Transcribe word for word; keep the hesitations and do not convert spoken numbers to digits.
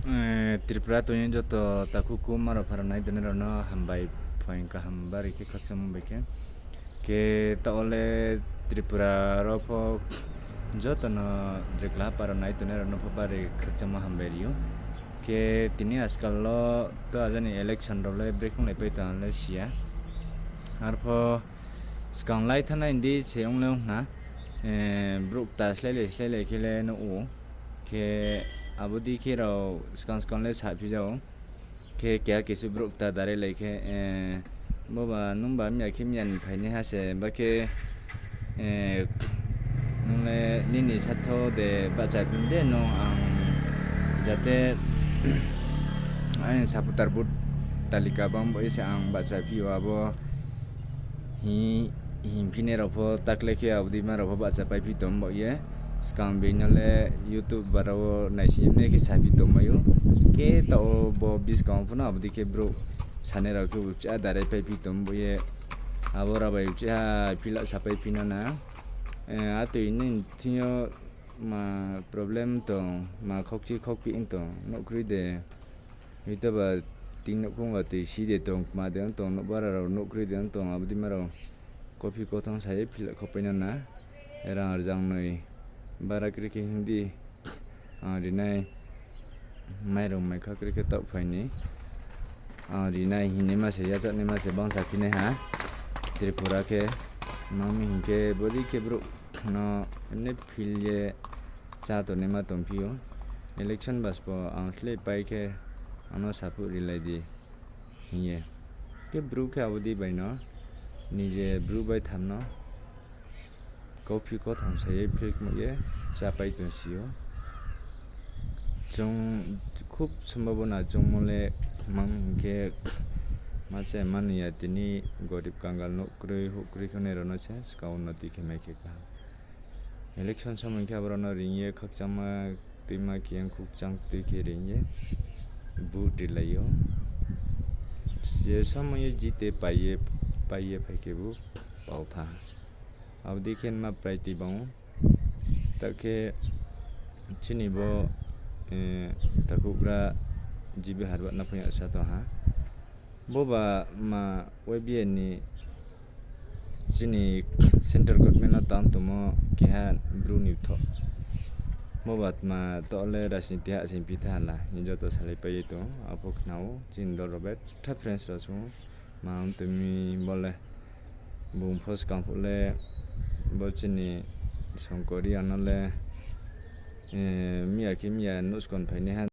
Eh, Tripura tongwi joto takhuk kumaro pharo nai tonwi rokno hambai phoing kaham bari khe khakchangma bai khe. Khe ta ole Tripura rok pho jotono Rikla paro nai tonwi rokno pho bari khakchangma hambai rio. Khe tini ajkal lo to ajani election rok le brekong lai pai tong le sia. Arpho swkang lai thana hindi se wng le wng khna, eh, bruk ta slai lai slai lai khe le nugo. Khe abo di khe rok swkang swkang le sa phi jao. Khe keha kisu bruk ta darai lai khe, eh, bo ba nung ba miya khe miya ni phaini ha se ba khe, eh, nung le nini satho de bacha phi de no ang jate ang supporter vote talika bang bo ise ang bacha phi o abo hi Himphine rok pho takle khe abdi ma rok pho bacha pai phi tong bo ye. Swkang bini le YouTube bara o naising ne khe sa phi tong mayo. Khe ta o bo buskang phano abdi khe bro sane rok khe ucha darai pai phi tong bo ye. Abo rabai ucha phila sa pai phi na na. Eh, atwi ni thingo ma problem tong, ma khokchi khokpi tong, nokri de. Ita ba ting nukhung ba twi si de tong, ma de tong, nokbara rok nokri de tong, abdi ma rok kopi kothong sai phila khopai na na. Rang rjang nwi bara kri khe hindi, ah, rinai mai rok mai kha kri khe tok phaini. Ah, rinai hinwi ma se yachak ni ma se bangsa phinai ha Tripura khe. Mami hinkhe bodi khe bro no emne phil ye cha tonwi ma tong phio. Election bas bo ang slei pai khe ano saphuk rilai di hiye. Khe bru khe abo di bai no nije bru bai tham no kopi kothom sai ye phil kmo ye cha pai tong sio. Chwng khub sombhabona chwng mole mang hinkhe ma cha mani ya tini gorib kangal nok kwrwi huk kwrwi khwnai rok no se swkang unnoti khe mai khe kaham. Election somoi khe aborokno ringye khakchangma twima kiyang khukchang twi khe ringye vote rilaio. Je somoi jite paiye paiye phaikhe bo pautha. Abodi khe ma prai twi bango. Takhe chini bo, eh, takhugra G B Harbat na phai sa tongha. Bo ba ma Y B A ni chini central government no tang tongmo keha bru ni tho. Bo ba ma to le rajniti ha sing pitha hala ni joto salai pai tongo. Aphok khnao chini dol rok betha friends rok chungo. Ma wngtwi mi bole bung pho swkang phuk le bo chini Songkori ano le, eh, miya khe miya nuskon phaini ha.